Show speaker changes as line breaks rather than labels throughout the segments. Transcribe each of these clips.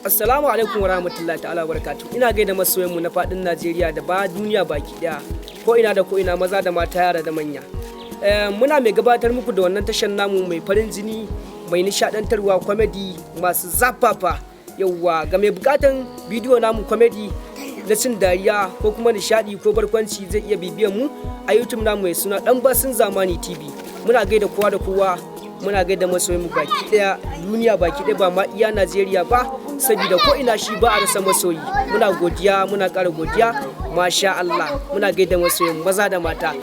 Assalamu alaikum warahmatullahi ta'ala barakatuh. Ina gaida masoyanmu na fadin Najeriya da ba duniya baki daya. Ko ina da ko ina, maza da mata, yara da manya. Muna mai gabatar muku da wannan tashar namu mai farin jini, mai nishadantarwa, comedy masu zafafa. Yauwa, ga mai bukatan bidiyo namu comedy na cin dariya ko kuma nishadi ko barkwanci, zai iya bibiyan mu a YouTube namu mai suna Dan Basin Zamani TV. Muna gaida kowa da kowa, muna gaida masoyan mu baki daya, duniya baki daya, ba ma iya Najeriya ba, saboda ko ina shi ba a rasa masoyi. Muna godiya, muna ƙara godiya, masha Allah. Muna gaida masoyan maza da mata.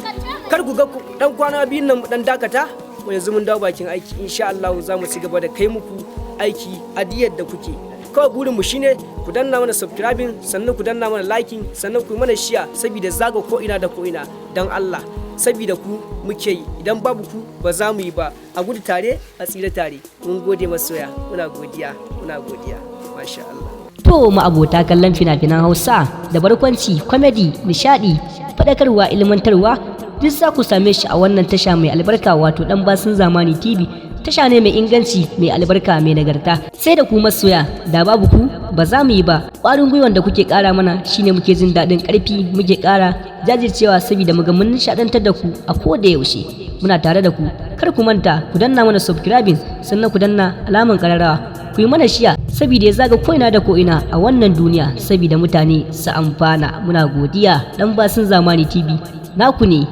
Kar ku ga dan kwana biyun nan dan dakata, yanzu mun dawo bakin aiki. Insha Allah za mu ci gaba da kai muku aiki a da kuke. Kawai burin mu shine ku danna mana subscribing, sannan ku danna mana liking, sannan ku yi mana share, saboda zaga ko ina da ko ina. Dan Allah, saboda ku muke yi, idan babu ku ba za mu yi ba. A gudu tare, a tsira tare. Mun gode masoya, muna godiya, muna godiya, masha Allah.
To, ma'abota kallon fina-finan Hausa da barkwanci, comedy, nishaɗi, faɗakarwa, ilmantarwa, duk za ku same shi a wannan tasha mai albarka, wato Dan Basin Zamani TV. Tasha ne mai inganci, mai albarka, mai nagarta. Sai da ku masoya, da babu ku ba za mu yi ba. Ƙwarin gwiwan da kuke ƙara mana shine muke jin daɗin ƙarfi, muke ƙara jajircewa, saboda muga mun nishaɗantar da ku a ko da yaushe. Muna tare da ku. Kar ku manta ku danna mana subscribing, sannan ku danna alaman ƙararrawa, ku yi mana share, saboda ya zaga ko'ina da ko'ina a wannan duniya, saboda mutane su amfana. Muna godiya. Dan Basin Zamani TV naku ne.